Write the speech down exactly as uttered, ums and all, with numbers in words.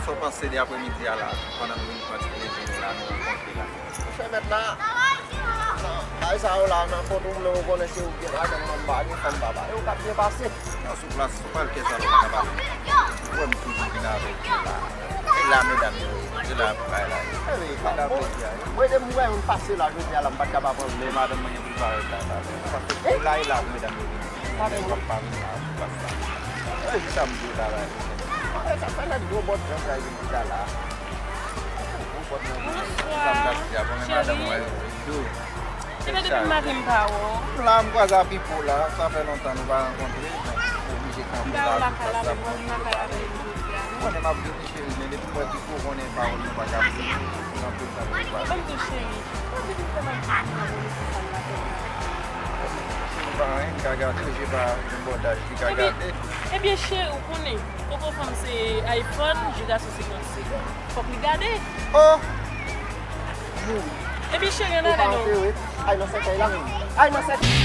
Sa w panse de apremidi a la, pandan nou vin pran ti plezi nou la, nou rankontre la? Monchè mèt la, bagay sa yo la, nan kont ou vle ou konnen se ou ki gen lajan, mwen m pa gen fanm papa. E ou k ap byen pase. Non, sou plas, sou pral kè sa nou pa ka pale. Ou wè m toujou vin avèk yo la. E la medam yo ye, e la bagay la ye. E la medam yo ye. Mwen de m wè yon pase la jodi a la, m pa t ka pa pran l. Men madanm mwen gen pou l parèt la talè. Paske e la, e la pou medam yo vini. Mwen menm m ap pa vini la pou plas la. E sa m di w la la. E sa fè nèg gwo bòt jan sa vin chita la. Gwo bòt nan vin. Sa m t ap di a, bon, men madanm mwen yo, yo. Epi depi maten m pa wè w. M la, m kwaze a Pipo la. Sa fè lontan nou pa rankontre. Bon, oblije kanpe la pou plas la pou mwen. Konnen m ap vini, cheri, men depi m wè Pipo, konnen pawòl nou pa ka vini. Nan prezan nou pa. Ban m di w, cheri. Mwen depi m fè m ap di w, m ap wè sa l la fè. Cheri pa anyen, m ka gade, je pa yon bòdaj, li ka gade. Ebyen, cheri, ou konnen, koko fanm se iPhone, je gason se kòd se. Fòk li gade. Oh! Mouri. Epi cheri, ann ale non. Ay nan sèkèy la menm. Ay nan sèkèy.